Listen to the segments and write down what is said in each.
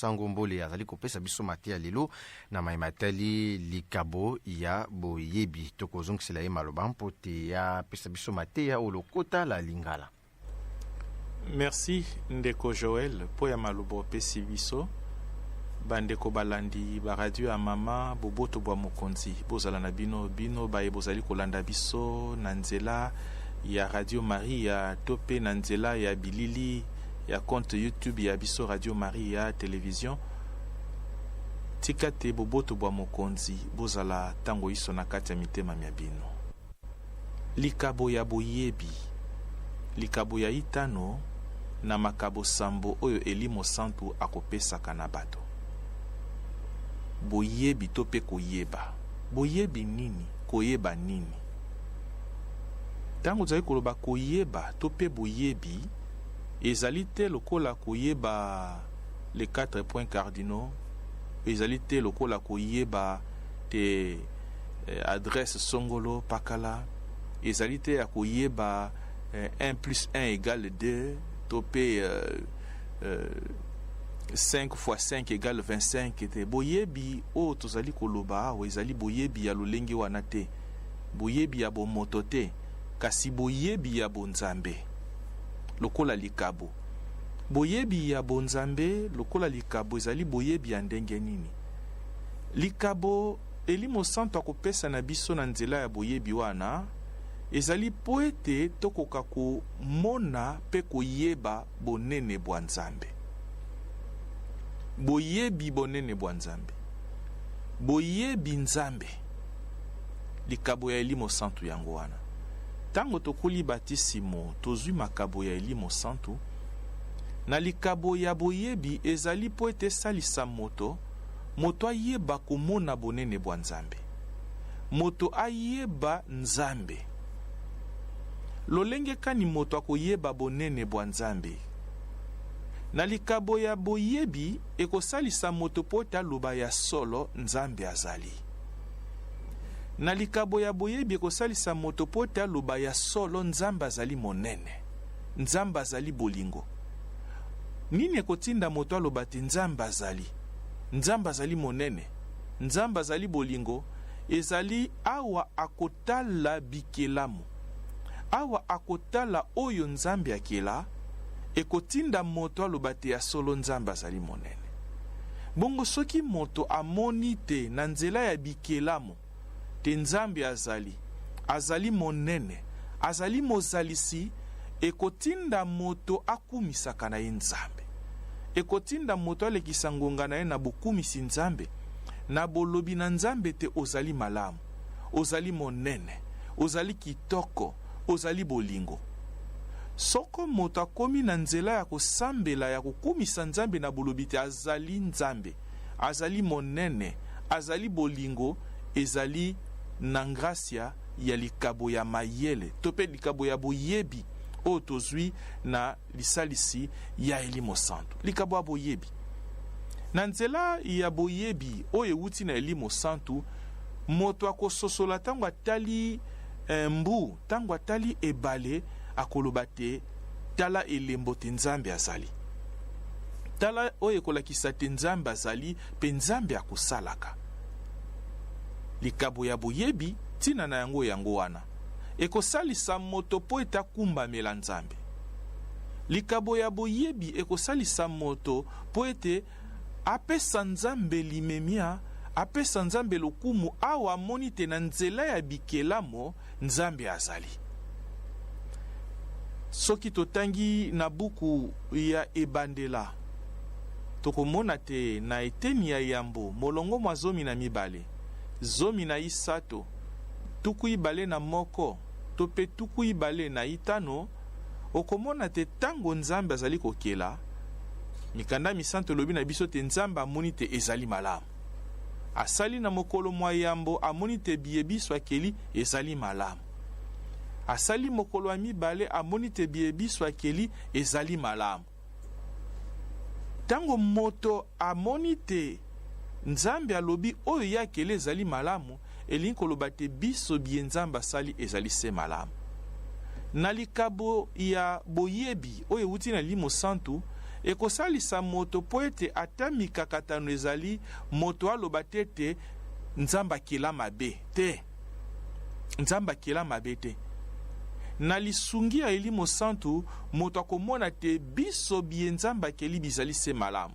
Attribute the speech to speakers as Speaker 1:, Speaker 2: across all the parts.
Speaker 1: Sango Mbole azali kopesa biso mateya lelo na maye matali likabo ya boyebi. Tokozongisela ye maloba mpo te apesa biso mateya o lokota la Lingala.
Speaker 2: Merci ndeko Joël mpo ya maloba opesi biso. Bandeko balandi ba radio ya mama boboto bwa mokonzi bozala na bino, bino baye bozali kolanda biso na nzela ya Radio Maria to mpe na nzela ya bilili ya compte YouTube ya biso Radio Maria Television. Tika te boboto bwa mokonzi bozala tango iso na kati ya mitema mya bino. Likabo ya boyebi. Likabo ya itano na makabo sambo oyo Elimo Santu akopesaka na bato. Boyebi to mpe koyeba. Boyebi nini? Koyeba nini? Ntango tozali koloba koyeba to mpe boyebi, ezali te lokola koyeba les quatre points cardinaux, ezali te lokola koyeba te adresse songolo pakala, ezali te ya koyeba 1 plus 1 égale 2 to mpe 5 fois 5 égale 25 te. Boyebi oyo tozali koloba awa ezali boyebi ya lolenge wana te, boyebi ya bomoto te, kasi boyebi ya bonzambe lokola likabo. Boyebi ya bonzambe lokola likabo ezali boyebi ya ndenge nini? Likabo Elimo Santu akopesa na biso na nzela ya boyebi wana ezali mpo ete tokoka komona mpe koyeba bonene bwa Nzambe. Boyebi bonene bwa Nzambe, boyebi Nzambe, likabo ya Elimo Santu yango wana. Ntango tokuli batisimo, tozwi makabo ya Elimo Santu. Na likabo ya boyebi ezali mpo ete esalisa moto, moto ayeba komona bonene bwa Nzambe, moto ayeba Nzambe. Lolenge kani moto akoyeba bonene bwa Nzambe? Na likabo ya boyebi ekosalisa moto mpo ete aloba ya solo Nzambe azali. Na likabo ya boyebi ekosalisa moto mpo ete aloba ya solo Nzambe azali monene, Nzambe azali bolingo. Nini ekotinda moto aloba te Nzambe azali, Nzambe azali monene, Nzambe azali bolingo? Ezali awa akotala bikelamu, awa akotala oyo Nzambe akela, ekotinda moto aloba te ya solo Nzambe azali monene. Bongo soki moto amoni te na nzela ya bikelamu te Nzambe azali, azali monene, azali mozalisi, ekotinda moto akumisaka na ye Nzambe. Ekotinda moto alekisa ngonga na ye na bokumisi Nzambe, na bolobi na Nzambe te ozali malamu, ozali monene, ozali kitoko, ozali bolingo. Soko moto akomi na nzela ya kosambela, ya kokumisa Nzambe na bolobi te azali Nzambe, azali monene, azali bolingo, ezali na ngrasia ya likabo ya mayele to mpe likabo ya boyebi oyo tozwi na lisalisi ya Elimo Santu. Likabo ya boyebi. Na nzela ya boyebi oyo ewuti na Elimo Santu, moto akososola ntango atali mbu, ntango atali ebale, akoloba te, tala elembo te Nzambe azali. Tala oyo ekolakisa te Nzambe azali mpe Nzambe akosalaka. Likabo ya boyebi, ntina na yango yango wana. Ekosalisa moto mpo ete akumbamela Nzambe. Likabo ya boyebi ekosalisa moto mpo ete apesa Nzambe limemia, apesa Nzambe lokumu awa amoni te na nzela ya bikelamo Nzambe azali. Soki totangi na buku ya Ebandela, tokomona te na eteni ya yambo molongo mwa 12, 13, 21 to mpe 25, okomona te tango Nzambe azali kokela, mikanda misantu elobi na biso te Nzambe amoni te ezali malamu. Asali na mokolo mwa yambo, amoni te biye biso akeli ezali malamu. Asali mokolo wa mibale, amoni te biye biso akeli ezali malamu. Tango moto amoni te Nzambe alobi oyo ye akeli ezali malamu, elingi koloba te biso biye Nzambe asali ezali se malamu. Na likabo ya boyebi oyo ewuti na Elimo Santu, Ekosalisa moto mpo ete ata mikakatano ezali, moto aloba te ete Nzambe akela mabe te. Nzambe akela mabe te. Na lisungi ya Elimo Santu, moto akomona te biso biye Nzambe akeli bizali se malamu.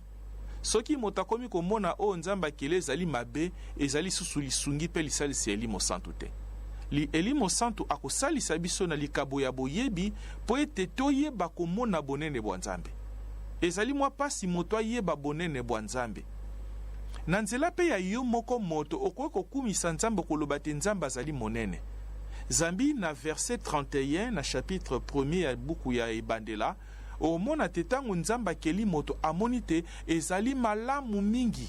Speaker 2: Soki moto akomi komona oyo Nzambe akeli ezali mabe, ezali lisusu lisungi mpe lisalisi ya Elimo Santu te. Li, Elimo Santu akosalisa biso na likabo ya boyebi mpo ete toyeba komona bonene bwa Nzambe. Ezali mwa pasi moto ayeba bonene bwa Nzambe. Na nzela mpe ya yo moko moto okoki kokumisa Nzambe okoloba te Nzambe azali monene. Zambi na verset 31 na chapitre premier ya buku ya Ebandela, Omona te tango Nzambe akeli moto amoni te ezali malamu mingi.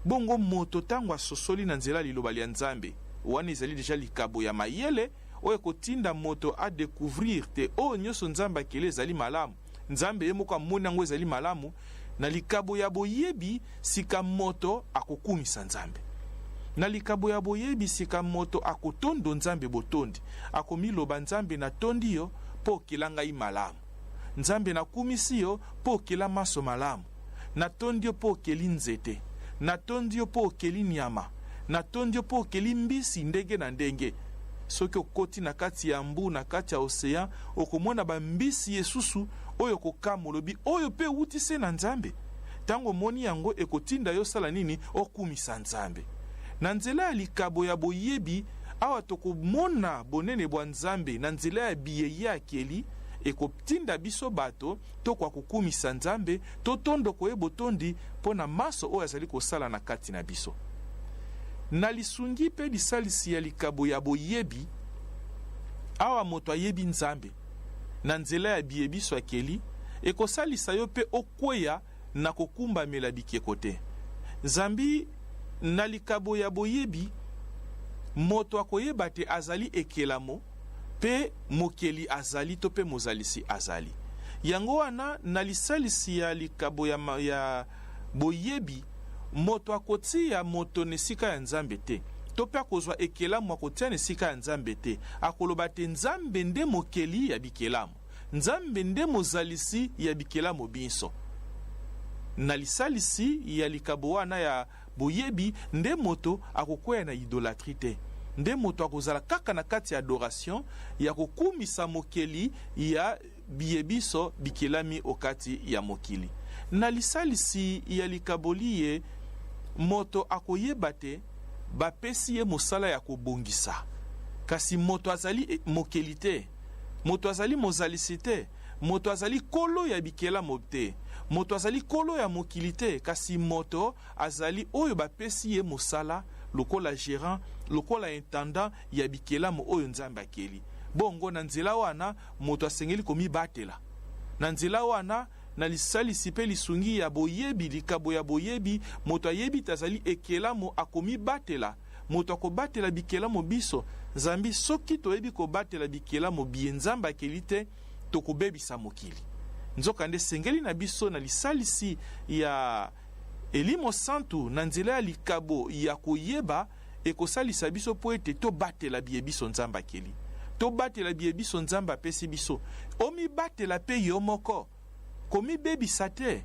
Speaker 2: Bongo moto tango asosoli na nzela ya liloba lia Nzambe, wana ezali deja likabo ya mayele oyo ekotinda moto a decouvrir te oyo nionso Nzambe akeli ezali malamu. Nzambe ye moko amoni yango ezali malamu. Na likabo ya boyebi sika moto akokumisa Nzambe. Na likabo ya boyebi sika moto akotondo Nzambe botondi. Akomiloba, Nzambe, natondi yo mpo okela ngai malamu. Nzambe, nakumisi yo mpo okela manso malamu. Natondi yo mpo okeli nzete. Natondi yo mpo okeli nyama. Natondi yo mpo okeli mbisi ndenge na ndenge. Soki okoti na kati ya mbu, na kati ya ocean, okomona bambisi esusu oyo okokamwa, olobi, Oyo mpe ewuti se na Nzambe? Tango omoni yango, ekotinda yo osala nini? Okumisa Nzambe. Na nzela ya likabo ya boyebi, awa tokomona bonene bwa Nzambe na nzela ya biye Ye akeli, ekotinda biso bato tokoka kokumisa Nzambe, totondoko Ye botondi mpo na manso oyo azali kosala na kati na biso. Na lisungi mpe lisalisi ya likabo ya boyebi, awa moto ayebi Nzambe na nzela ya biye biso akeli, ekosalisa yo mpe okweya na kokumbamela bikeko te. Zambi na likabo ya boyebi, moto akoyeba te azali ekelamo mpe Mokeli azali to mpe Mozalisi azali. Yango wana, na lisalisi ya likabo ya, ya boyebi, moto akotia moto na esika ya Nzambe te, to mpe akozwa ekelamu akotia na esika ya Nzambe te. Akoloba te Nzambe nde Mokeli ya bikelamu, Nzambe nde Mozalisi ya bikelamo binso. Na lisalisi ya likabo wana ya boyebi nde moto akokweya na idolatrie te, nde moto akozala kaka na kati ya adoration ya kokumisa Mokeli ya biye binso bikelami okati ya mokili. Na lisalisi ya likabo liye, moto akoyeba te bapesi ye mosala ya kobongisa. Kasi moto azali mokeli te, moto azali mozalisi te, moto azali nkolo ya bikelamo te, moto azali nkolo ya mokili te, kasi moto azali oyo bapesi ye mosala lokola gerant, lokola intendant ya bikelamo oyo Nzambe akeli. Bongo na nzela wana, moto asengeli komibatela. Na nzela wana, na lisalisi mpe lisungi ya boyebi, likabo ya boyebi, moto ayebi ete azali ekelamo, akomibatela. Moto akobatela bikelamo biso, zambi soki toyebi kobatela bikelamo biye Nzambe akeli te, tokobebisa mokili. Nzokande, esengeli na biso, na lisalisi ya Elimo Santu, na nzela ya likabo ya koyeba, ekosalisa biso mpo ete tobatela biye biso Nzambe akeli, tobatela biye biso Nzambe apesi biso. Omibatela mpe yo moko, komibebisa te,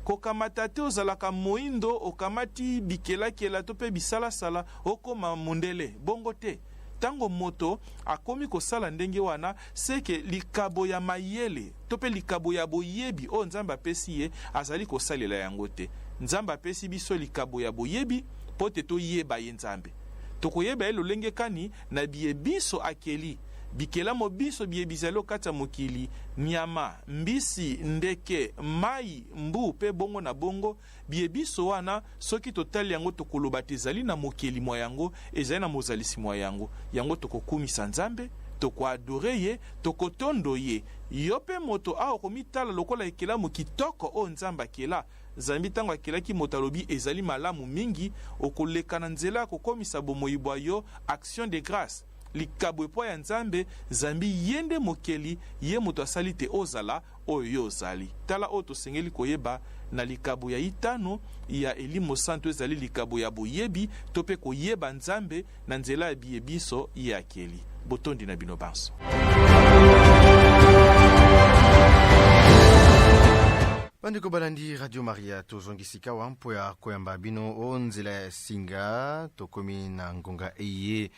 Speaker 2: kokamata te ozalaka moindo, okamati bikelakela to mpe bisalasala okoma mondele, bongo te. Ntango moto akomi kosala ndenge wana, seke likabo ya mayele to mpe likabo ya boyebi oyo Nzambe apesi ye, azali kosalela yango te. Nzambe apesi biso likabo ya boyebi mpo te toyeba ye Nzambe. Tokoyeba ye lolenge kani? Na biye binso akeli, bikelamo binso biye bizali o kati ya mokili, nyama, mbisi, ndeke, mai, mbu, mpe bongo na bongo, Biye binso wana, soki totali yango, tokoloba te ezali na Mokeli mwa yango, ezali na Mozalisi mwa yango. Yango tokokumisa Nzambe, toko-adorer Ye, tokotondo Ye. Yo mpe moto awa okomitala lokola ekelamu kitoko oyo Nzambe akela, zambi ntango akelaki moto alobi ezali malamu mingi, okoleka na nzela ya kokomisa bomoyi bwa yo action de grace, likabo epai ya Nzambe, zambi Ye nde Mokeli, Ye moto asali te ozala oyo yo ozali. Tala oyo tosengeli koyeba na likabo ya itano ya Elimo Santu ezali likabo ya boyebi to mpe koyeba Nzambe na nzela ya biye binso Ye akeli. Botondi na bino banso.
Speaker 1: Bandeko balandi Radio Maria, tozongi sikawa mpo ya koyamba bino o nzela ya singa. Tokomi na ngonga eye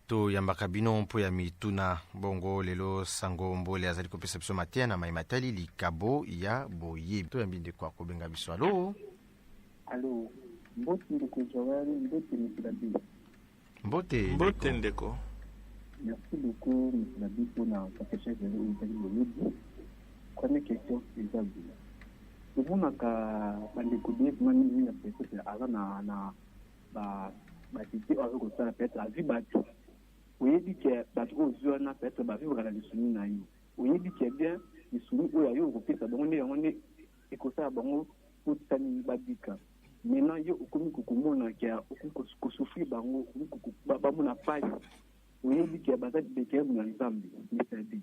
Speaker 1: toyambaka bino mpo ya mituna. Bongo lelo Sango Mbole azali kopesa biso mateya na mai matali likabo ya boyebi. Toyambi ndeko akobenga biso. Alo?
Speaker 3: Alo, mbote ndeko Joel, mbote monsieur l'abbé.
Speaker 1: Mbote.
Speaker 2: Mbote ndeko.
Speaker 3: Merci beaucoup, monsieur l'abbé, mpona catéchèse oyo ezali boyebi. Première question eza boye: tomonaka bandeko bien vraiment mingi na peut-être aza na basite oyo aza kosala, peut-être azwi bato, oyebi ke bato oyo ozwi wana peut-être bavivre na lisuni na yo, oyebi ke bien lisuni oyo ayo okopesa bango nde yango nde ekosala bango kotisa nini babika. Maintenant yo okomi kokomona ke okomi kosouffrir bango, okomi bamona pasi, oyebi ke baza bekeyemu na Nzambe. Misabi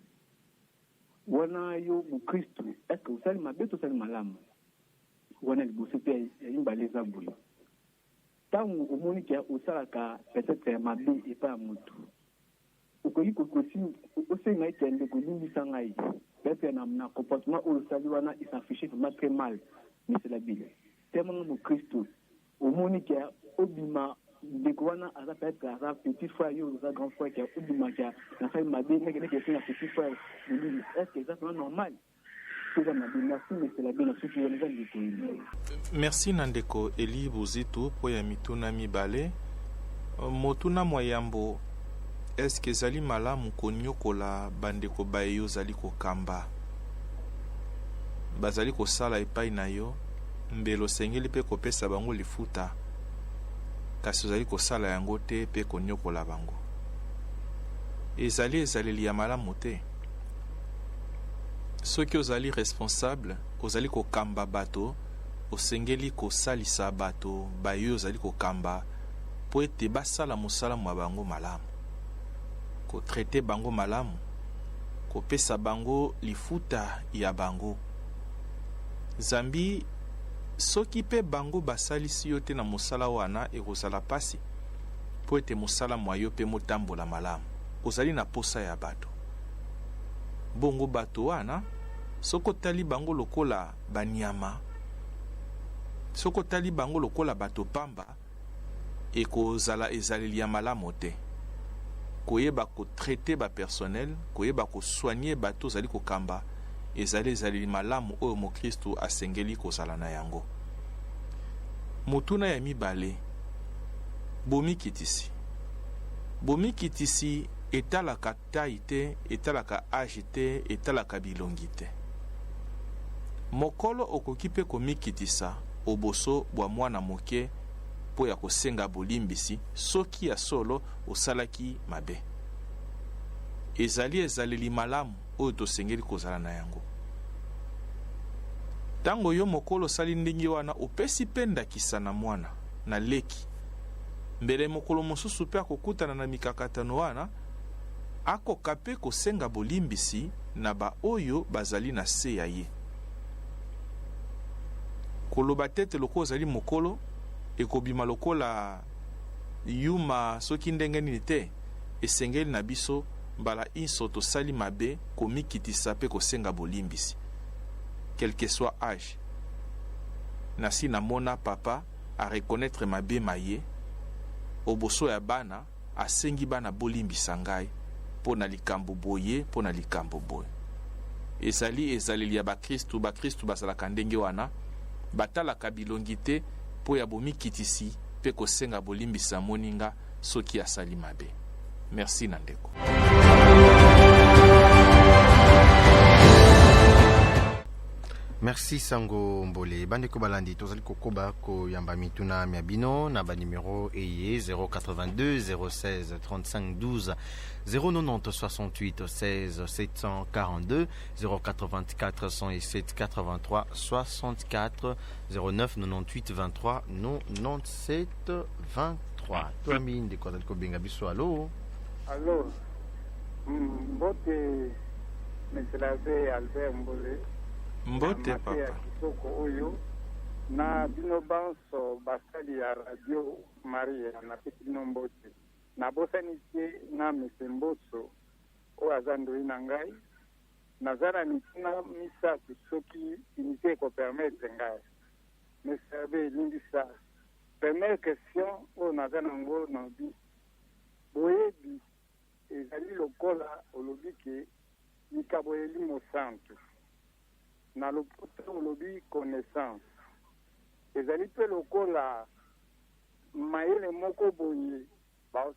Speaker 3: wana, yo mokristu, est-ce osali mabe to osali malamu? Wana liboso. Mpe ya mibale eza boye: ntango omoni ke osalaka peut-être ya mabe epai ya motu, okoki osenga ete: "Ndeko, limbisa ngai, peut-être na comportement oyo osali wana es'affiche vraiment très mal." Monsieur l'abbé, tellement mokristu, omoni ke obima ndeko wana aza peut-être aza petit frère, yo oza grand frère, ke obima ke nasali mabe, ndenge esenga petit frère molili, est ce que eza vraiment normal to eza mabe? Merci, monsieur l'abbé. Na suki wana, eza ndeko Eli.
Speaker 2: Merci na ndeko Eli Bozitu mpo ya mituna mibale. Motuna mwa yambo: eske ezali malamu konyokola bandeko baye yo ozali kokamba, bazali kosala epai na yo? Mbele osengeli mpe kopesa bango lifuta, kasi ozali kosala yango te mpe konyokola bango, ezali ezaleli ya malamu te. Soki ozali responsable, ozali kokamba bato, osengeli kosalisa bato baye ozali kokamba mpo ete basala mosala mwa bango malamu, kotraiter bango malamu, kopesa bango lifuta ya bango, zambi soki mpe bango basalisi yo te na mosala wana, ekozala mpasi mpo ete mosala mwa yo mpe motambola malamu. Ozali na posa ya bato. Bongo bato wana, soki otali bango lokola banyama, soki otali bango lokola bato pamba, ekozala ezaleli ya malamu te. Koyeba kotraiter bapersonnel, koyeba kosoigner bato ozali kokamba, ezali ezaleli malamu oyo mokristu asengeli kozala na yango. Motuna ya mibale: bomikitisi. Bomikitisi etalaka taille te, etalaka âge te, etalaka bilongi te. Mokolo okoki mpe komikitisa oboso bwa mwana moke mpo ya kosenga bolimbisi soki ya solo osalaki mabe. Ezali ezaleli malamu oyo tosengeli kozala na yango. Ntango yo mokolo osali ndenge wana, opesi mpe ndakisa na mwana na leki. Mbele mokolo mosusu mpe akokutana na mikakatano wana, akoka mpe kosenga bolimbisi na baoyo bazali na se ya ye. Koloba te ete lokola ozali mokolo, ekobima lokola yuma soki ndenge nini te. Esengeli na biso, mbala inso tosali mabe, komikitisa mpe kosenga bolimbisi, quel que soit âge. Nasi namona papa areconnaître mabe ma ye oboso ya bana, asengi bana: "Bolimbisa ngai mpo na likambo boye, mpo na likambo boye." Ezali ezaleli ya bakristu. Bakristu bazalaka ndenge wana, batalaka bilongi te mpo ya bomikitisi mpe kosenga bolimbisa moninga soki asali mabe. Merci na ndeko.
Speaker 1: Merci, Sango Mbole. Bandeko balandi, tozali kokoba koyamba mituna mya bino na banimero eye: 082 016 35 12, 090 68 16 742, 084 107 83 64, 09 98 23 97 23. Toyambi ndeko azali kobenga biso. Alo?
Speaker 4: Alo, mbote monsieur l'abbé Albert Mbole.
Speaker 2: Mbote.
Speaker 4: Na mateya
Speaker 2: papa.
Speaker 4: Kitoko oyo na bino banso basali ya Radio Maria, napesi bino mbote. Nabosani te na monsieur Mboso oyo aza ndoi na ngai. Naza na mituna misato soki unité ekopermettre ngai. Monsieur Abe, limbisa. Première question oyo naza nango, nalobi boyebi ezali lokola olobi ke likabo ya Elimo Santu, na lopoto olobi connaissance, ezali mpe lokola mayele moko boye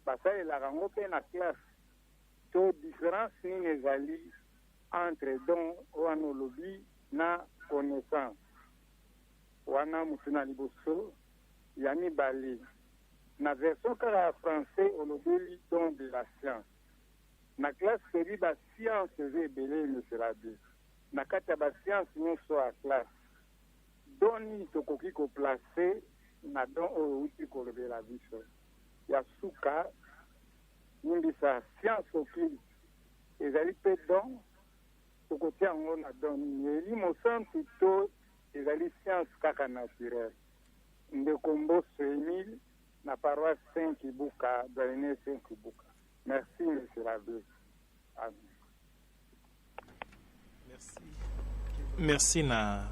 Speaker 4: basalelaka yango mpe na classe, to difference nini ezali entre don wana olobi na connaissance wana? Motu na liboso. Ya mibale, na version kaka ya français olobeli don de la science. Na classe toyebi ba science eza ebele, monsieur l'abbé. Na kati ya ba science nyonso ya classe, don nini tokoki koplace na don oyo outi kolobela biso? Ya suka, limbisa, science occulte ezali mpe don? Tokotia yango na don nini? Elimo Santu to ezali science kaka naturelle? Ndeko Mboso Emile na paroisse Saint Kibuka, doyenné Saint Kibuka. Merci monsieur l'abbé. Amen.
Speaker 2: Merci. Merci na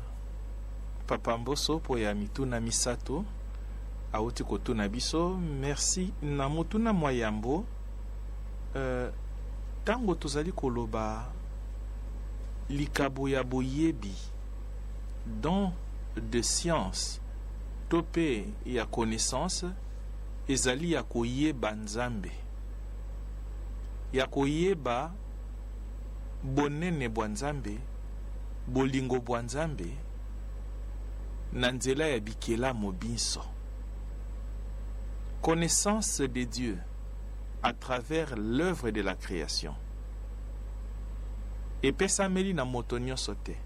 Speaker 2: papa Mboso mpo ya mituna misato awuti kotuna biso. Merci na motuna mwa yambo. Ntango tozali koloba likabo ya boyebi, don de science to mpe ya connaissance, ezali ya koyeba Nzambe, ya koyeba bonene bwa Nzambe, bolingo bwa Nzambe na nzela ya bikelamo binso. Connaissance de Dieu à travers l'œuvre de la création epesameli na moto nyonso te.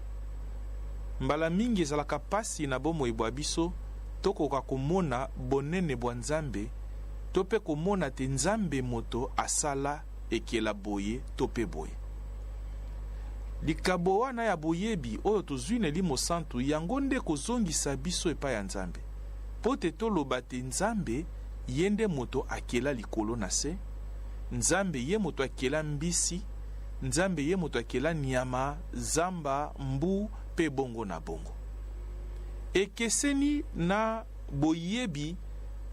Speaker 2: Mbala mingi ezalaka pasi na bomoi bwa biso tokoka komona bonene bwa Nzambe to mpe komona te Nzambe moto asala ekela boye to mpe boye. Likabo wana ya boyebi oyo tozwi na Elimo Santu, yango nde ekozongisa biso epai ya Nzambe, mpo te toloba te Nzambe ye nde moto akela likolo na se, Nzambe ye moto akela mbisi, Nzambe ye moto akela nyama, zamba, mbu, mpe bongo na bongo. Ekeseni na boyebi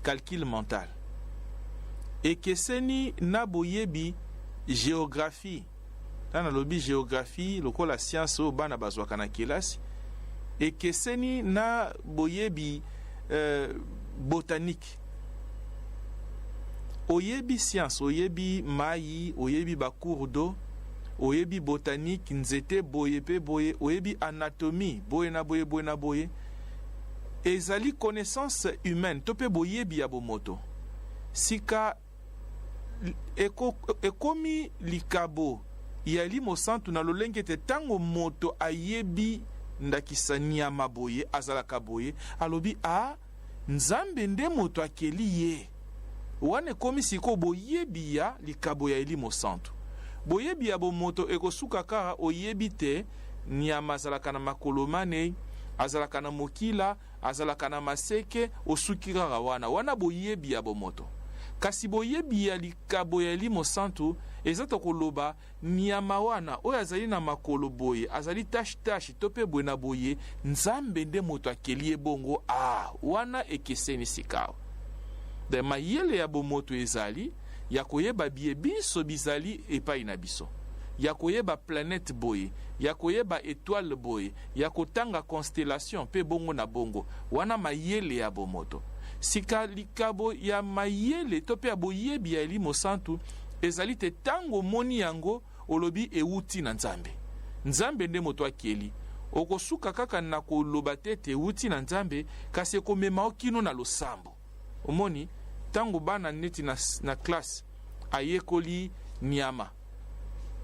Speaker 2: calcul mental. Ekeseni na boyebi geographie. Ntango nalobi geographie lokola science oyo bana bazwaka na kelasi, ekeseni na boyebi botanique. Oyebi science, oyebi mai, oyebi ba cours d'eau, oyebi botanique, nzete boye pe boye, oyebi anatomie boye na boye, boye na boye. Ezali connaissance humaine to pe boyebi ya bomoto. Sika ekomi likabo ya Elimo Santu na lolenge ete ntango moto ayebi ndakisa nyama boye azalaka boye, alobi a Nzambe nde moto akeli ye. Wana ekomi sikoyo boyebi ya likabo ya Elimo Santu. Boyebi ya bomoto ekosuka kaka oyebi te nyama azalaka na makolo manei, azalaka na mokila, azalaka na maseke, osuki kaka wana. Wana boyebi ya bomoto. Kasi boyebi ya likabo ya Elimo Santu eza tokoloba nyama wana oyo azali na makolo boye, azali tache tache to pe boye na boye, Nzambe nde moto akeli ye bongo. Ah, wana ekeseni sikawa. De mayele ya bomoto ezali ya koyeba biye binso bizali epai na biso, ya koyeba planète boye, ya koyeba etoile boye, ya kotanga constellation pe bongo na bongo. Wana mayele ya bomoto. Sika likabo ya mayele to pe ya boyebi ya Elimo Santu ezali te tango omoni yango olobi ewuti na Nzambe. Nzambe nde moto akeli. Okosuka kaka na koloba te ete ewuti na Nzambe, kasi ekomema yo kino na losambo. Omoni, tango bana neti na, na classe ayekoli nyama,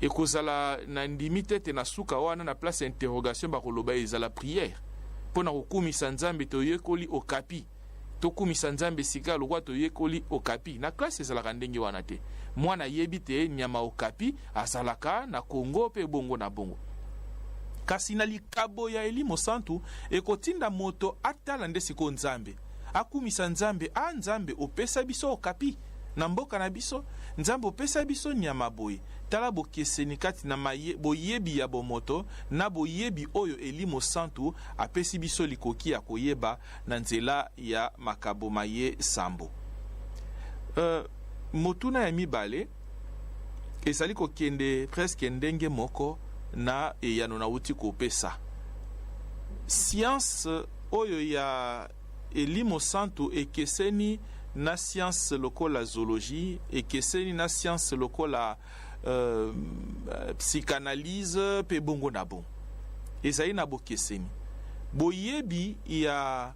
Speaker 2: ekozala na ndimi te ete na suka wana na place ya interrogation bakoloba ezala prière mpo na kokumisa Nzambe. Toyekoli okapi, tokumisa Nzambe sika lokola toyekoli okapi. Na classe ezalaka ndenge wana te. Mwana ayebi te nyama okapi azalaka na Congo mpe bongo na bongo. Kasi na likabo ya Elimo Santu ekotinda moto atala nde sikoyo Nzambe, akumisa Nzambe. A Nzambe, opesa biso okapi na mboka na biso. Nzambe, opesa biso nyama boye. Tala bokeseni kati na maye, boyebi ya bomoto na boyebi oyo Elimo Santu apesi biso likoki ya koyeba na nzela ya makabo maye sambo. Motuna ya mibale ezali kokende presque ndenge moko na eyano nauti kopesa. Science oyo ya Elimo Santu ekeseni na science lokola zoologie, ekeseni na science lokola psychanalyse mpe bongo na bongo. Ezali na bokeseni. Boyebi ya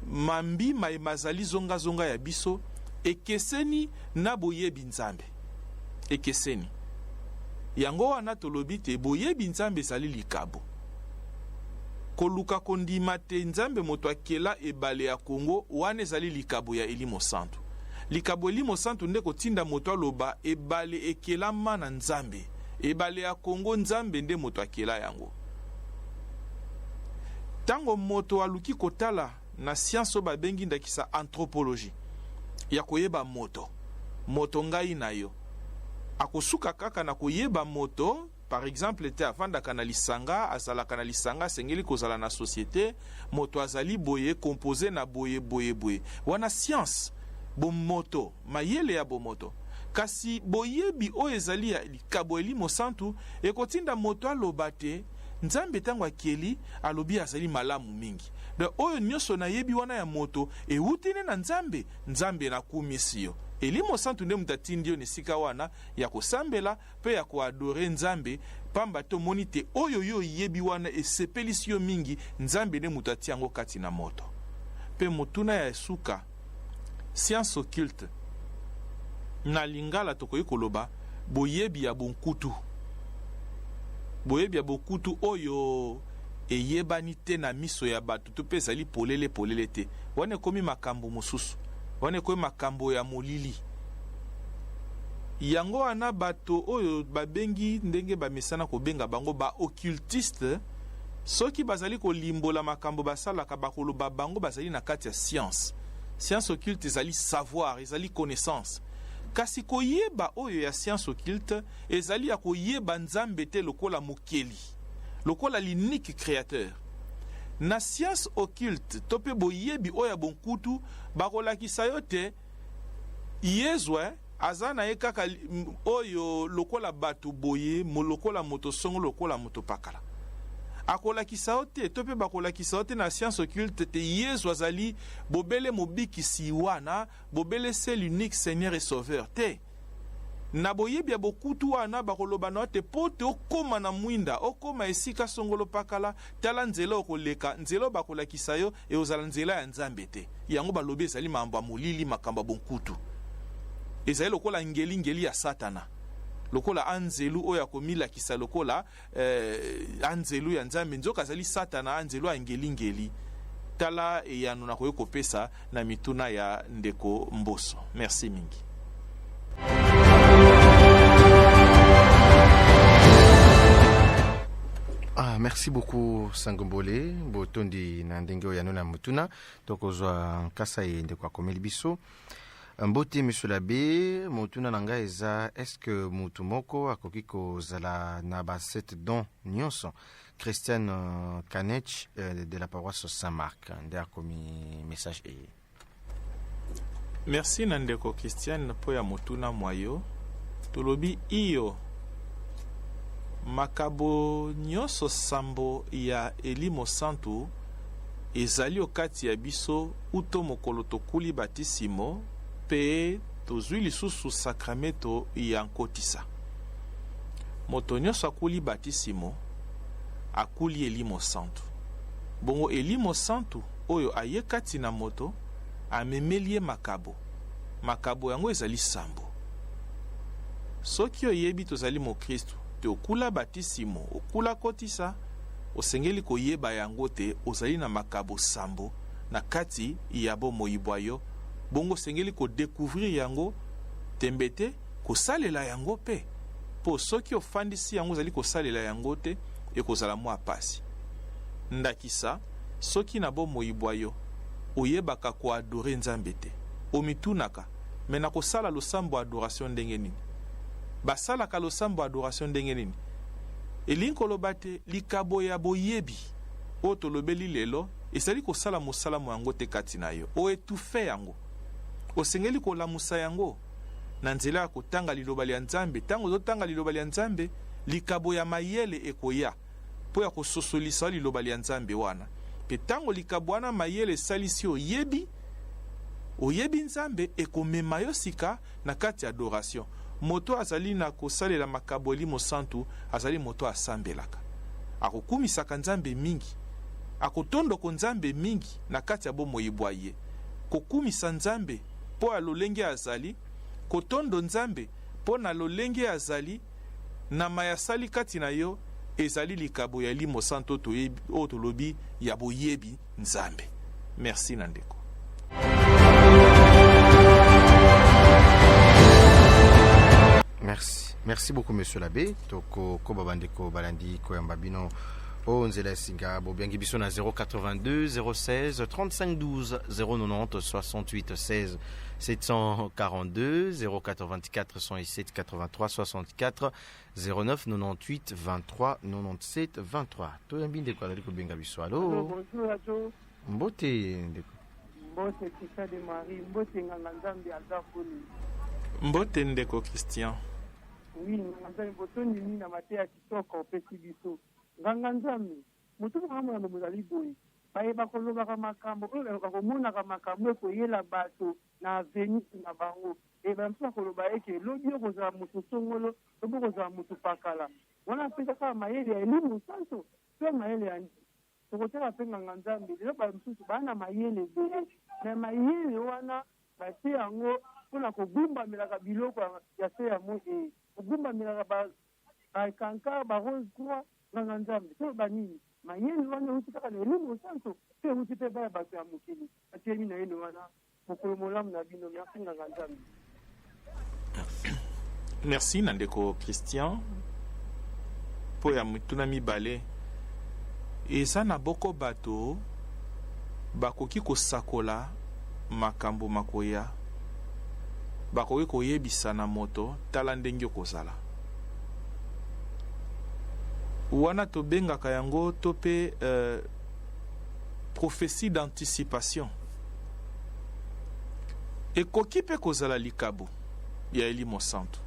Speaker 2: mambi maye mazali zongazonga ya biso ekeseni na boyebi Nzambe. Ekeseni. Yango wana tolobi te boyebi Nzambe ezali likabo. Koluka kondima te Nzambe moto akela ebale ya Kongo, wana ezali likabo ya Elimo Santu. Likabo Elimo Santu nde kotinda moto aloba ebale ekelama na Nzambe. Ebale ya Kongo, Nzambe nde moto akela yango. Tango moto aluki kotala na science oyo babengi ndakisa anthropologie, ya koyeba moto, moto ngai na yo, akosuka kaka na koyeba moto. Par exemple te avandaka na lisanga, azalaka na lisanga, asengeli kozala na societe, moto azali boye, compose na boye, boye, boye. Wana science, bomoto, mayele ya bomoto. Kasi boyebi oyo ezali ya likabo Elimo Santu ekotinda moto aloba te Nzambe tango akeli alobi azali malamu mingi. Donc oyo nionso nayebi wana ya moto ewuti nde na Nzambe, Nzambe nakumisi yo. Elimo Santu nde moto atindi yo na esika wana ya kosambela mpe ya ko adorer Nzambe, pamba te omoni te oyo yo oyebi wana esepelisi yo mingi, Nzambe nde moto atia yango kati na moto. Mpe motuna ya suka, science occulte, na lingala tokoki koloba boyebi ya bonkutu, boyebi ya bonkutu oyo eyebani te na miso ya bato to mpe ezali polele polele te, wana ekomi makambo mosusu, wana ekomi makambo ya molili. Yango wana bato oyo babengi ndenge bamesana kobenga bango ba occultistes, soki bazali kolimbola makambo basalaka, bakoloba bango bazali na kati ya science. Science occulte ezali savoir, ezali connaissance. Kasi koyeba oyo ya science occulte ezali ya koyeba Nzambe te lokola mokeli, lokola l'unique createur. Na science occulte to pe boyebi oyo ya bonkutu, bakolakisa yo te Yezu aza na ye kaka oyo lokola bato boye, lokola moto songolo, lokola moto pakala. Akolakisa yo te, to pe bakolakisa yo te na science occulte te Yezu azali bobele mobikisi wana, bobele se l'unique Seigneur et Sauveur te. Na boyebi ya bokutu wana, bakoloba na yo te po te okoma na mwinda, okoma esika songolo pakala, tala nzela okoleka, nzela oyo bakolakisa yo ekozala nzela ya Nzambe te. Yango balobi ezali makambo ya molili, makambo ya bonkutu. Ezali lokola ngeli-ngeli ya Satana, lokola anzelu oyo akomilakisa lokola anzelu ya Nzambe, nzoka azali Satana, anzelu ya ngeli-ngeli. Tala eyano nakoki kopesa na mituna ya ndeko Mboso. Merci mingi.
Speaker 1: Ah, merci beaucoup Sangombole, botondi na ndenge oyo na mutuna tokozwa nkasa ye ndeko akomeli biso. Mbote monsieur l'abbé, motuna na ngai eza est-ce que mutu moko akoki kozala na ba 7 dons nyonso? Christiane Kanech de la paroisse Saint-Marc nde akomi message eye.
Speaker 2: Merci na ndeko Christiane mpo ya motuna mwa yo. Tolobi iyo, makabo nyonso sambo ya Elimo Santu ezali okati ya biso uto mokolo tokuli batisimo mpe tozwi lisusu sakrameto ya nkotisa. Moto nyonso akuli batisimo akuli Elimo Santu. Bongo Elimo Santu oyo aye kati na moto amemeli ye makabo. Makabo yango ezali sambo. Soki oyebi tozali mokristu te okula batisimo, okula kotisa, osengeli koyeba yango te ozali na makabo sambo na kati ya bomoi bwa yo. Bongo osengeli ko decouvrir yango, tembe te, kosalela yango pe. Po soki ofandisi yango ozali kosalela yango te, ekozala mwa pasi. Ndakisa, soki na bomoi bwa yo oyebaka ko adorer Nzambe te, omitunaka, mais nakosala losambo adoration ndenge nini? Basalaka losambo adoration ndenge nini? Elingi koloba te likabo ya boyebi oyo tolobeli lelo ezali kosala mosala mo yango te kati na yo. Oetufe yango. Osengeli kolamusa yango na nzela ya kotanga liloba lya Nzambe. Ntango ozotanga liloba lya Nzambe, likabo ya mayele ekoya mpo ya kososolisa liloba lya Nzambe wana. Mpe ntango likabo wana mayele esalisi oyebi, oyebi Nzambe, ekomema yo sika na kati ya adoration. Moto azali na kosalela makabo elimo santu azali moto asambelaka, akokumisaka Nzambe mingi, akotondoko Nzambe mingi na kati ya bomoi bwa ye. Kokumisa Nzambe mpo ya lolenge azali, kotondo Nzambe mpo na lolenge azali na maye asali kati na yo, ezali likabo ya elimo santu oyo tolobi ya boyebi Nzambe. Merci na ndeko.
Speaker 1: Merci. Merci beaucoup, monsieur l'abbé. Toko koba bandeko balandi koyamba bino o nzela ya singa bobiangi biso na 082 016 35 12 090 68 16 742 084 107 83 64 09 98 23 97 23. Toyambi ndeko azali kobenga biso. Allo.
Speaker 5: Bonjour radio.
Speaker 1: Mbote ndeko.
Speaker 5: Mbote Christian de Marie, mbote nganga Nzambe Albert Boni.
Speaker 2: Mbote ndeko Christian.
Speaker 5: Oui, nganga Nzambe botondi nini na mateya kitoko opesi biso. Nganga Nzambe, motu moko amona mozali boye. Bayeba kolobaka makambo oyo bakomonaka makambo ekoyela bato na avenir na bango. E bamosusu bakoloba eke lobi okozala moto songolo, lobi okozala moto pakala. Wana apesa kaka mayele ya elimo santo to mayele ya nini? Tokotala mpe nganga Nzambe lelo bamosusu baa na mayele ebele, me mayele wana batie yango mpona kogumbamelaka biloko ya se ya moi, e kogumbamelaka bakanka ba rose croix. Nganga Nzambe, toloba nini? Mayele wana euti kaka na elimo santo to euti mpe baya bato ya mokili? Atiemi na yeno wana. Mokolo molamu na bino. Merci nganga Nzambe.
Speaker 2: Merci na ndeko Christian mpo ya mituna mibale. Eza na boko bato bakoki kosakola makambo makoya, bakoki koyebisa na moto tala ndenge okozala. Wana tobengaka yango to mpe prophétie d'anticipation. Ekoki mpe kozala likabo ya elimo santu.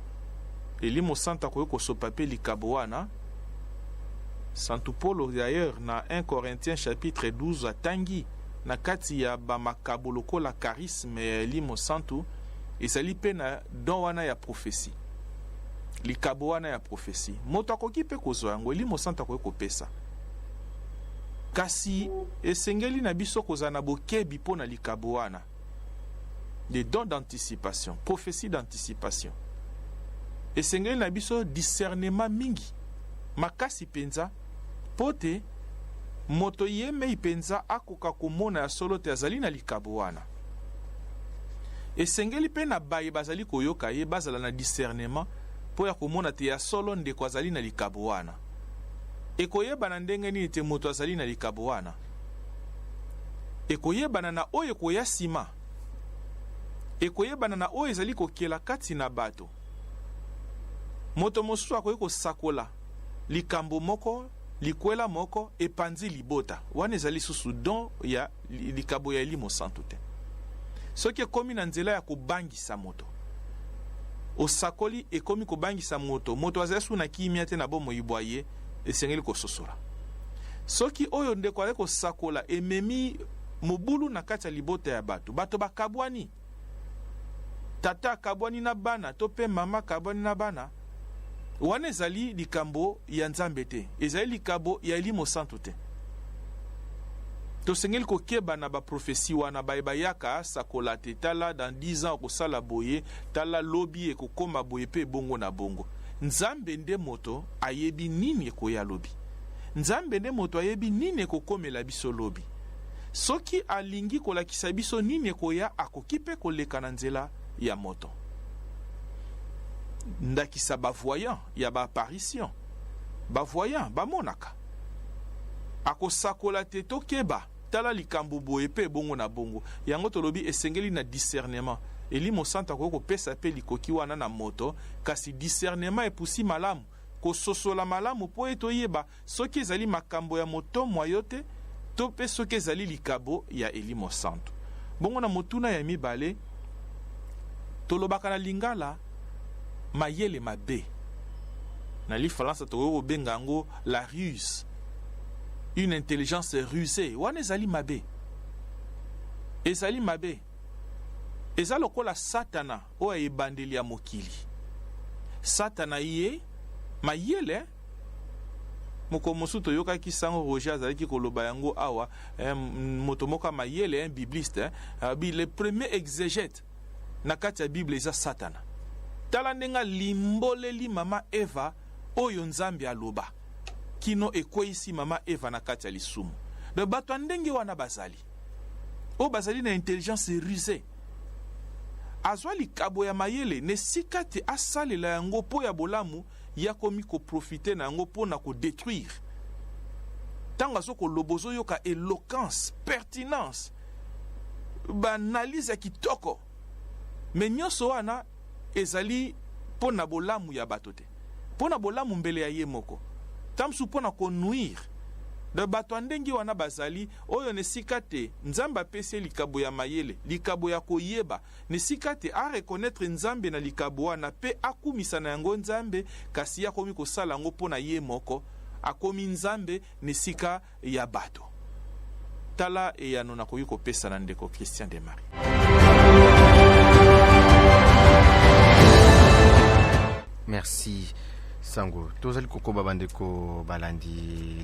Speaker 2: Elimo santu akoki kosopa mpe likabo wana. Santu Polo d'ailleurs na 1 Corinthiens chapitre 12 atangi na kati ya bamakabo lokola charisme ya elimo santu ezali mpe na don wana ya prophétie, likabo wana ya prophétie. Moto akoki mpe kozwa yango, elimo santu akoki kopesa, kasi esengeli na biso kozala na bokebi mpo na likabo wana, les dons d'anticipation, prophétie d'anticipation. Esengeli na biso discernement mingi makasi mpenza mpo te moto ye mei mpenza akoka komona ya solo te azali na likabo wana. Esengeli mpe na baye bazali koyoka ye bazala na discernement mpo ya komona te ya solo ndeko azali na likabo wana. Ekoyebana ndenge nini te moto azali na likabo wana? Ekoyebana na oyo ekoya nsima, ekoyebana na oyo ezali kokela kati na bato. Moto mosusu akoki kosakola likambo moko, likwela moko epanzi libota wana, ezali susu don ya likabo ya elimo santu te. Soki ekomi na nzela ya kobangisa moto, osakoli ekomi kobangisa moto, moto azali su na kimia te na bomoi bwa ye, esengeli kososola. Soki oyo ndeko azali kosakola ememi mobulu na kati ya libota ya bato, bato bakabwani, tata akabwani na bana to mpe mama akabwani na bana, wana ezali likambo ya Nzambe te, ezali likabo ya elimo santu te. Tosengeli kokeba na baprofesi wana baye bayaka sakola te tala dans 10 ans okosala boye, tala lobi ekokoma boye mpe bongo na bongo. Nzambe nde moto ayebi nini ekoya lobi. Nzambe nde moto ayebi nini ekokomela biso lobi. Soki alingi kolakisa biso nini ekoya, akoki mpe koleka na nzela ya moto. Ndakisa bavoyant ya baapparition, bavoyant bamonaka, akosakola te tokeba, tala likambo boye mpe bongo na bongo. Yango tolobi esengeli na discernement. Elimo Santu akoki kopesa mpe likoki wana na moto, kasi discernement epusi malamu, kososola malamu mpo ete oyeba soki ezali makambo ya moto mwa yo te to mpe soki ezali likabo ya Elimo Santu. Bongo na motuna ya mibale, tolobaka na lingala mayele mabe. Na lifalansa tokoki kobenga yango la ruse, une intelligence rusee. Wana ezali mabe, ezali mabe. Eza lokola Satana oyo ya ebandeli ya mokili. Satana ye mayele. Mokolo mosusu toyokaki sango Roger azalaki koloba yango awa, eh, moto moko ya mayele, un bibliste, eh, abi le premier exégète na kati ya Bible eza Satana. Tala ndenge alimboleli mama Eva oyo Nzambe aloba kino ekweyisi mama Eva na kati ya lisumu. Donc bato ya ndenge wana bazali oyo bazali na intelligence rusée. Azwa likabo ya mayele na esika te asalela yango mpo ya bolamu, ye akomi ko profiter na yango mpo na ko detruire. Tango azo koloba ozoyoka eloquence, pertinence, ba analyse ya kitoko, mais nionso wana ezali mpo na bolamu ya bato te, mpo na bolamu mbele ya ye moko, tango mosusu mpo na ko nuire. Donc bato ya ndenge wana bazali oyo na esika te Nzambe apesi ye likabo ya mayele, likabo ya koyeba, Na esika te a reconnaitre Nzambe na likabo wana pe akumisa na yango Nzambe, kasi ye akomi kosala yango po na ye moko, akomi Nzambe na esika ya bato. Tala eyano nakoki kopesa na ndeko Christian Demari.
Speaker 1: Merci Sango. Tozali kokoba bandeko balandi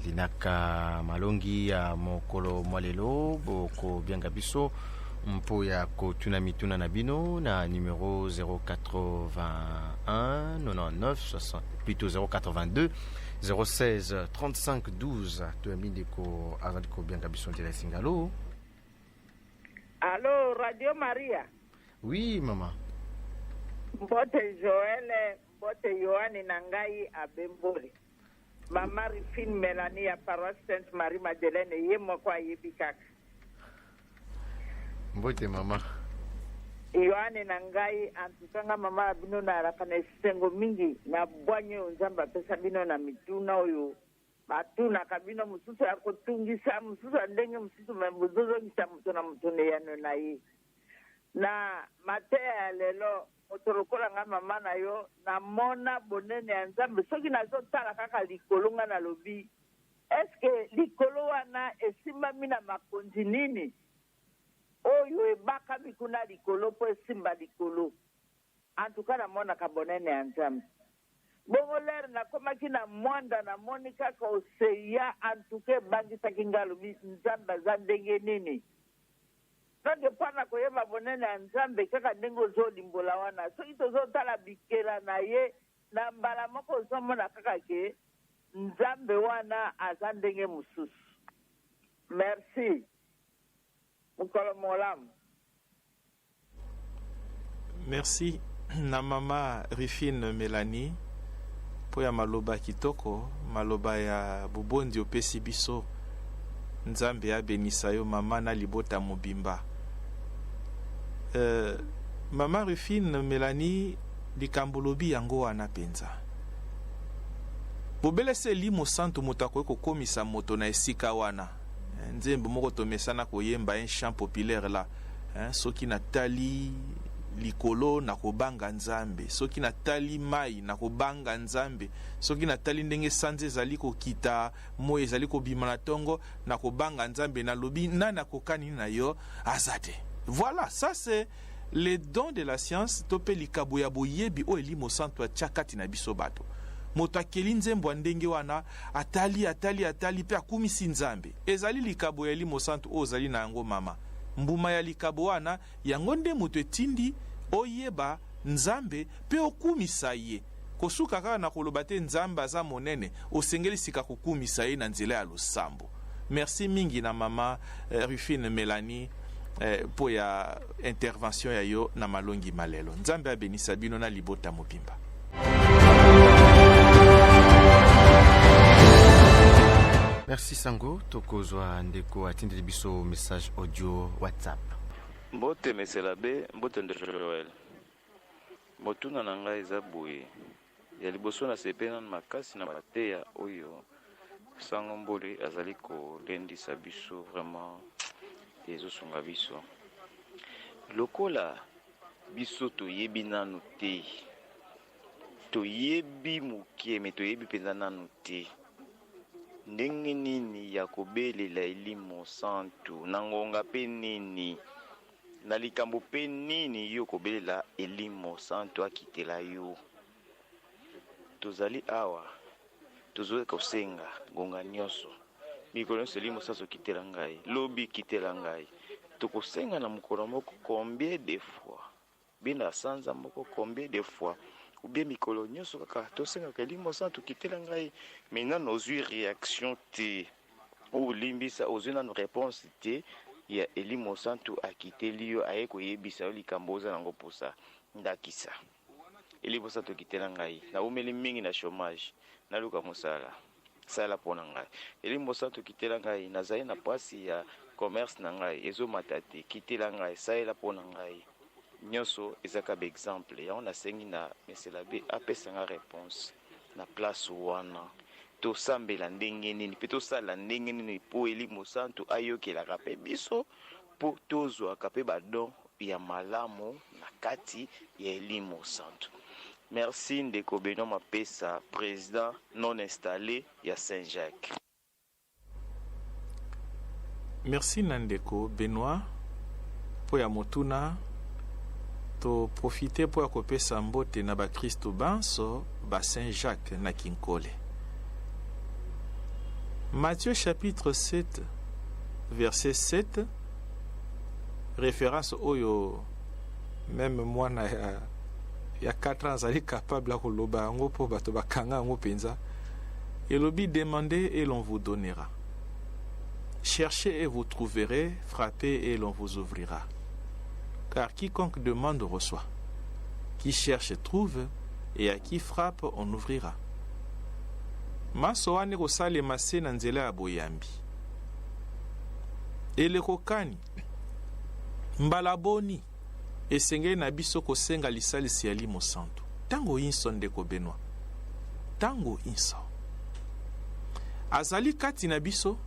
Speaker 1: linaka malongi ya mokolo mwa lelo, bokobianga biso mpo ya kotuna mituna na bino na numero 081 99 60 plutôt 082 016 35 12. Toyambi ndeko azali kobianga biso nzela esinga. Alo?
Speaker 6: Alo, Radio Maria.
Speaker 1: Oui, mama.
Speaker 6: Mbote Joël, mbote Yohane na ngai Abembole. Mama Rifine Melanie ya paroisse Sainte Marie Madeleine ye moko ayebi kaka.
Speaker 1: Mbote mama.
Speaker 6: Yohane na ngai, antuka nga mama na bino nayalaka na esengo mingi na bwanya oyo Nzambe apesa bino na mituna oyo batunaka bino, mosusu ya kotungisa, mosusu ya ndenge mosusu, me bozozongisa moto na moto na eyano na ye. Na mateya ya lelo, moto lokola nga mama na yo, namona bonene ya Nzambe. Soki nazotala kaka likolo, nga nalobi, eske likolo wana esimbami na makonzi nini oyo ebakami kuna likolo mpo esimba likolo? En tout cas, namonaka bonene ya Nzambe. Bongo lere nakomaki na Mwanda, namoni kaka oseya, en tout cas ebangisaki nga, alobi Nzambe aza ndenge nini? Donc mpo na koyeba bonene ya Nzambe, kaka ndenge ozolimbola wana, soki tozotala bikela na ye, na mbala moko ozomona kaka ke Nzambe wana aza ndenge mosusu. Merci. Mokolo molamu.
Speaker 2: Merci na mama Rifine Melanie mpo ya maloba kitoko, maloba ya bobondi opesi biso. Nzambe abenisa yo mama na libota mobimba. Mama Rufine Melanie, likambo olobi yango wana mpenza. Bobele se Elimo Santu moto akoki kokomisa moto na esika wana. Nzembo moko tomesana koyemba, un chant populaire là, hein, soki natali likolo nakobanga Nzambe, soki natali mai nakobanga Nzambe, soki natali ndenge sanza ezali kokita, moi ezali kobima na tongo, nakobanga Nzambe, nalobi nani akokani na yo, aza te. Voilà, ça c'est le don de la science to mpe likabo ya boyebi oyo Elimo Santu atia kati na biso bato. Moto akeli nzembo ya ndenge wana, atali, atali, atali mpe akumisi Nzambe. Ezali likabo ya Elimo Santu oyo ozali na yango mama. Mbuma ya likabo wana, yango nde moto etindi oyeba Nzambe mpe okumisa ye. Kosuka kaka na koloba te Nzambe aza monene, osengeli sika kokumisa ye na nzela ya losambo. Merci mingi na mama Rufine Melanie mpo ya intervention ya yo na malongi malelo. Nzambe abenisa bino na libota mobimba.
Speaker 1: Merci Sango, tokozwa ndeko atindeli biso message audio WhatsApp.
Speaker 7: Mbote Monsieur l'Abbe, mbote ndeko Joël. Motuna na ngai eza boye, ya liboso nasepeli nanu makasi na mateya oyo Sango Mbole azali kolendisa biso vraiment ezosunga biso. Lokola biso toyebi nanu te, toyebi moke mais toyebi mpenza nanu te ndenge nini ya kobelela elimo santu na ngonga mpe nini na likambo mpe nini yo kobelela elimo santu akitela yo. Tozali awa tozoki kosenga ngonga nyonso, mikolo nyonso, elimo santu kitela ngai, lobi kitela ngai. Tokosenga na mokolo moko combien de fois, bien na sanza moko combien de fois, ou bien mikolo nyonso kaka tosengaka elimo santu kitela ngai, mais nano ozwi réaction te, olimbisa, ozwi nano réponse te ya elimo santu akiteli yo, aye koyebisa yo likambo oza nango mposa. Ndakisa, elimo santu kitela ngai, naumeli mingi na chômage, naluka mosala, sala mpo na ngai. Elimo santu kitela ngai, nazali na mpasi ya commerce na ngai ezomata te, kitela ngai, salela mpo na ngai. Nyonso ezaka baexemple yango. Nasengi na monsieur l'abbé apesa nga réponse na place wana. Tosambela ndenge nini mpe tosala ndenge nini mpo elimo santu ayokelaka mpe biso, mpo tozwaka mpe badon ya malamu na kati ya elimo santu? Merci, ndeko Benoît Mapesa, président non installé ya Saint-Jacques.
Speaker 2: Merci na ndeko Benoît mpo ya motuna. Toprofite mpo ya kopesa mbote na bakristo banso ba Saint-Jacques na Kinkole. Matthieu chapitre 7 verset 7, référence oyo même mwana ya 4 ans azali capable ya koloba yango mpo bato bakanga yango mpenza. Elobi: "Demandez et l'on vous donnera, cherchez et vous trouverez, frappez et l'on vous ouvrira. Car quiconque demande reçoit, qui cherche trouve, et à qui frappe on ouvrira." Maso wana ekosalema se na nzela ya boyambi. Eleko kani, mbala boni esengeli na biso kosenga lisalisi ya Limo Santu? Ntango inso, ndeko Benoit, ntango inso. Azali kati na biso.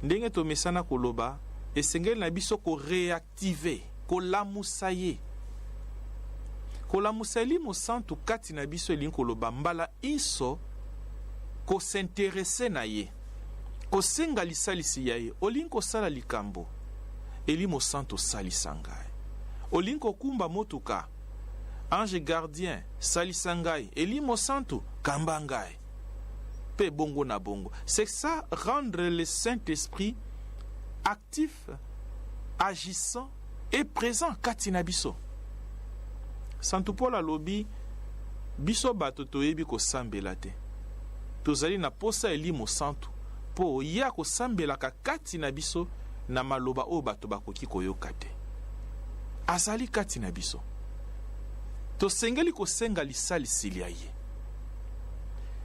Speaker 2: Ndenge tomesana koloba, esengeli na biso koréactiver, kolamusa ye. Kolamusa Elimo Santu kati na biso elingi koloba mbala inso kos'intéresser na ye, kosenga lisalisi ya ye. Olingi kosala likambo, Elimo Santu osalisa ngai. Olingi kokumba motuka, ange gardien salisa ngai, Elimo Santu kamba ngai, mpe bongo na bongo. C'est ça, rendre le Saint-Esprit actif, agissant et présent kati na biso. Santu Paul alobi: biso bato toyebi kosambela te, tozali na posa Elimo Santu mpo ye akosambelaka kati na biso na maloba oyo bato bakoki koyoka te. Azali kati na biso, tosengeli kosenga lisalisi lia ye.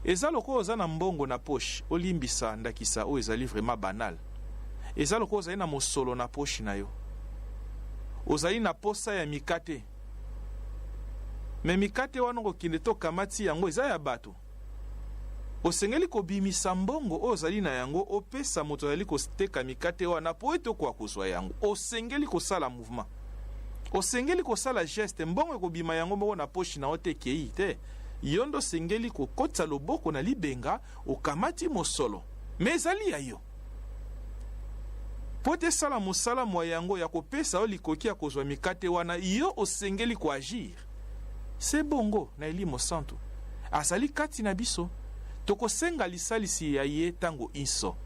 Speaker 2: Eza lokola oza na mbongo na poche. Olimbisa ndakisa oyo ezali vraiment banal. Eza lokola ozali na mosolo na poche na yo, ozali na posa ya mikate, mais mikate wana okokende te, okamati yango, eza ya bato. Osengeli kobimisa mbongo oyo ozali na yango, opesa moto azali koteka mikate wana mpo ete okoka kozwa yango. Osengeli kosala mouvement, osengeli kosala geste. Mbongo ekobima yango moko na poche na yo te, ekei te. Yo nde osengeli kokotisa loboko na libenga, okamati mosolo, mais ezali ya yo mpo te esala mosala mwa yango ya kopesa yo likoki ya kozwa mikate wana. Yo osengeli koagir. Se bongo na Elimo Santu, azali kati na biso, tokosenga lisalisi ya ye ntango inso.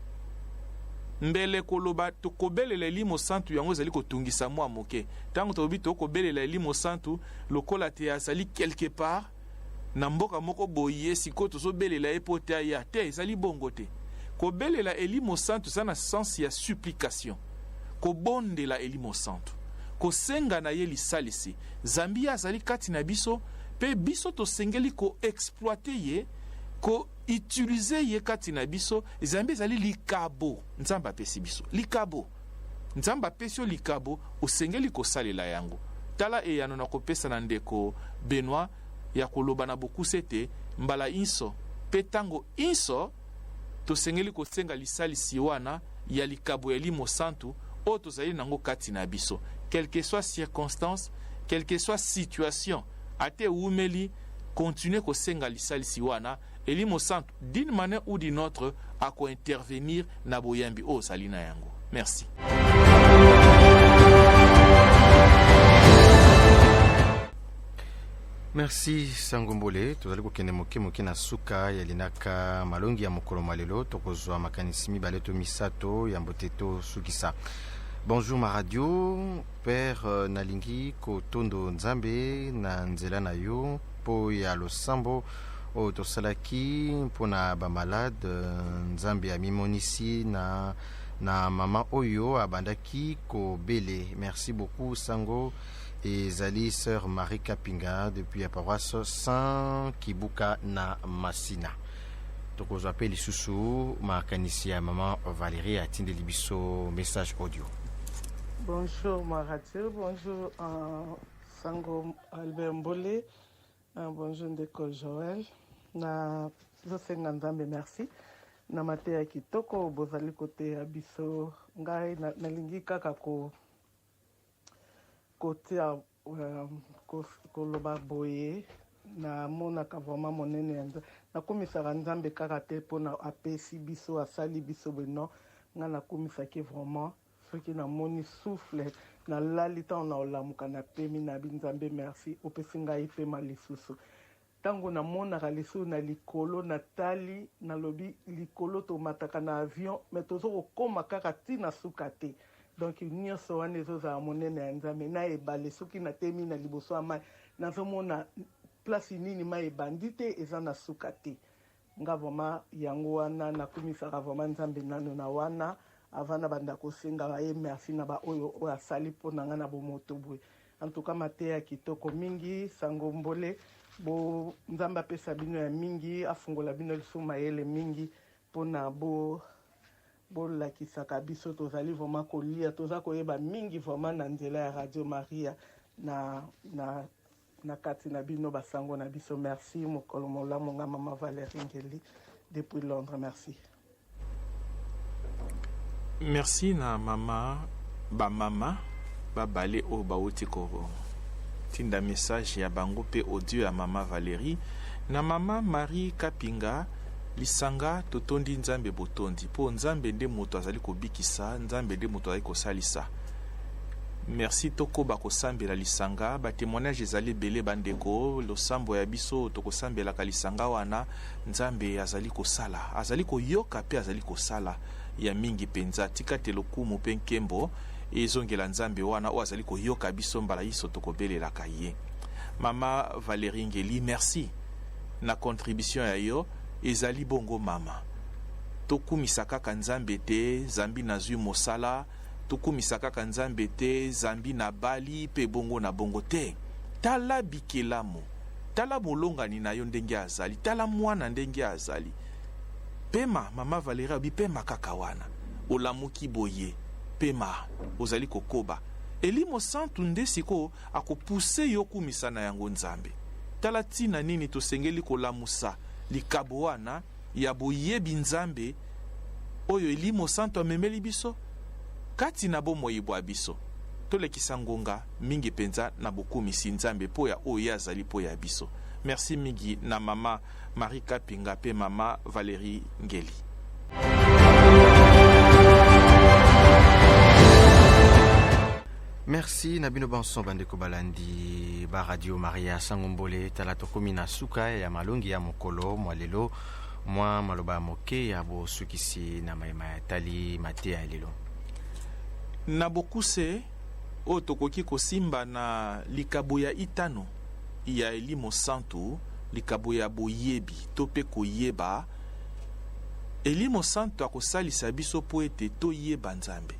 Speaker 2: Mbele koloba tokobelela Elimo Santu, yango ezali kotungisa mwa moke. Ntango tolobi tokobelela Elimo Santu, lokola te azali quelque part na mboka moko boye, sikoyo tozobelela ye mpo te aya te. Ezali bongo te. Kobelela Elimo Santu eza na sens ya supplication, kobondela Elimo Santu, kosenga na ye lisalisi, zambi ye azali kati na biso mpe biso tosengeli koexploiter ye, koutiliser ye kati na biso, zambi ezali likabo Nzambe apesi biso, likabo. Nzambe apesi yo likabo, osengeli kosalela yango. Tala eyano nakopesa na ndeko Benoit ya koloba na bokuse ete mbala inso mpe tango inso tosengeli kosenga lisalisi wana ya likabo ya Elimo Santu oyo tozali na yango kati na biso. Quelque soit circonstance, quelque soit situation, ata ewumeli, continuer kosenga lisalisi wana, Elimo Santu d'une manière ou d'une autre ako intervenir na boyambi oyo ozali na yango. Merci.
Speaker 1: Merci Sango Mbole, tozali kokende moke moke na suka ya linaka malongi ya mokolo mwa lelo. Tokozwa makanisi mibale to misato yambo te tosukisa. Bonjour ma radio père, euh, nalingi kotondo Nzambe na nzela na yo mpo ya losambo oyo tosalaki mpo na bamalade. Nzambe amimonisi na na mama oyo abandaki kobele. Merci beaucoup Sango. Ezali sœur Marie Kapinga depuis ya paroisse Saint Kibuka na Masina. Tokozwa mpe lisusu makanisi ya mama Valérie atindeli biso message audio.
Speaker 8: Bonjour ma radio, bonjour uh, Sango Albert Mbole, uh, bonjour ndeko Joël. Na zosenga Nzambe merci na mateya kitoko bozali koteya biso. Ngai nalingi kaka ko kotia koloba boye, namonaka vraiment monene ya Nzambe. Nakumisaka Nzambe kaka te mpona apesi biso, asali biso boye, non. Ngai nakumisaki vraiment soki namoni souffle, nalali ntango naolamuka napemi, nabi Nzambe merci, opesi ngai pema lisusu. Ntango namonaka lisusu na likolo, natali, nalobi likolo tomataka na avion mais tozo kokoma kaka ti na suka te. Donc nyonso wana ezozala monene ya Nzambe. Na ebale soki natemi na liboso ya mai, nazomona place nini mai ebandi te, eza na suka te. Nga vraiment yango wana nakumisaka vraiment Nzambe nano na wana avant nabanda kosenga ye merci na ba oyo oyo asali mpo na nga na bomoto boye. En tout cas mateya kitoko mingi Sango Mbole, bo Nzambe apesa bino ya mingi, afungola bino lisusu mayele mingi mpona bo bolakisaka biso. Tozali vraiment kolia, toza koyeba mingi vraiment na nzela ya Radio Maria na na na kati na bino basango na biso. Merci, mokolo molamu. Nga mama Valérie Ngeli depuis Londres, merci.
Speaker 2: Merci na mama, bamama babale oyo bauti kotinda message ya bango mpe audio ya mama Valérie na mama Marie Kapinga. Lisanga totondi Nzambe botondi, mpo Nzambe nde moto azali kobikisa, Nzambe nde moto azali kosalisa. Merci, tokoba kosambela lisanga. Batémoignage ezali ebele bandeko. Losambo ya biso tokosambelaka lisanga wana, Nzambe azali kosala, azali koyoka mpe azali kosala ya mingi mpenza. Tika te lokumu mpe nkembo ezongela Nzambe wana oyo azali koyoka biso mbala yiso tokobelelaka ye. Mama Valérie Ngeli, merci na contribution ya yo. Ezali bongo mama, tokumisa kaka Nzambe te zambi nazwi mosala, tokumisa kaka Nzambe te zambi nabali mpe bongo na bongo te. Tala bikelamo, tala molongani na yo ndenge azali, tala mwana ndenge azali. Pema mama Valérie abi, pema kaka wana olamuki boye, pema ozali kokoba. Elimo Santu nde sikoyo akopuse yo kumisa na yango Nzambe. Tala ntina nini tosengeli kolamusa likabo wana ya boyebi Nzambe oyo Elimo Santu amemeli biso kati na bomoi bwa biso. Tolekisa ngonga mingi mpenza na bokumisi Nzambe mpo ya oyo ye azali mpo ya biso. Merci mingi na mama Marie Kapinga mpe mama Valérie Ngeli.
Speaker 1: Merci na bino banso bandeko balandi ba Radio Maria Sango Mbole. Tala tokomi na suka ya malongi ya mokolo mwa lelo. Mwa maloba ya moke ya bosukisi na mayema ya tali mateya ya lelo.
Speaker 2: Na bokuse oyo tokoki kosimba na likabo ya itano ya Elimo Santu, likabo ya boyebi to mpe koyeba. Elimo Santu akosalisa biso mpo ete toyeba Nzambe.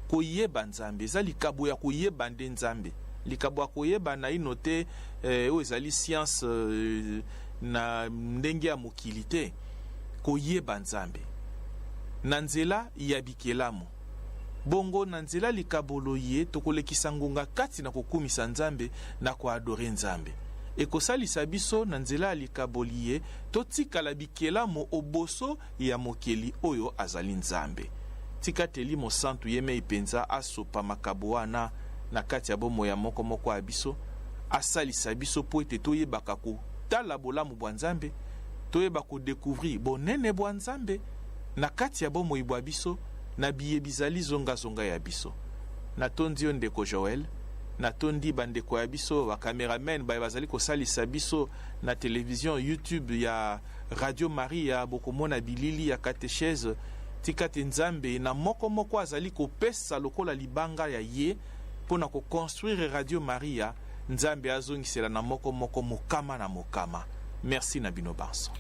Speaker 2: Koyeba Nzambe eza likabo ya koyeba nde Nzambe, likabo ya koyeba naino te oyo ezali science na ndenge ya mokili te. Koyeba Nzambe na nzela ya bikelamu. Bongo na nzela likabo loye tokolekisa ngonga kati na kokumisa Nzambe, na koadore Nzambe. Ekosalisa biso na nzela ya likabo liye totikala bikelamo oboso ya Mokeli oyo azali Nzambe. Tika te Elimo Santu ye mei penza asopa makabo wana na kati ya bomoi ya moko moko ya biso, asalisa biso mpo ete toyebaka kotala bolamu bwa Nzambe, toyeba kodecouvrir bonene bwa Nzambe na kati ya bomoi bwa biso, na biye bizali zonga zonga ya biso. Natondi yo ndeko Joël, natondi ba ndeko ya biso ba cameramen baye bazali kosalisa biso na television YouTube ya Radio Maria, bokomona bilili ya catechèse. Tika te Nzambe na moko moko azali kopesa lokola libanga ya ye mpo na ko construire Radio Maria, Nzambe azongisela na moko moko mokama na mokama. Merci na bino banso.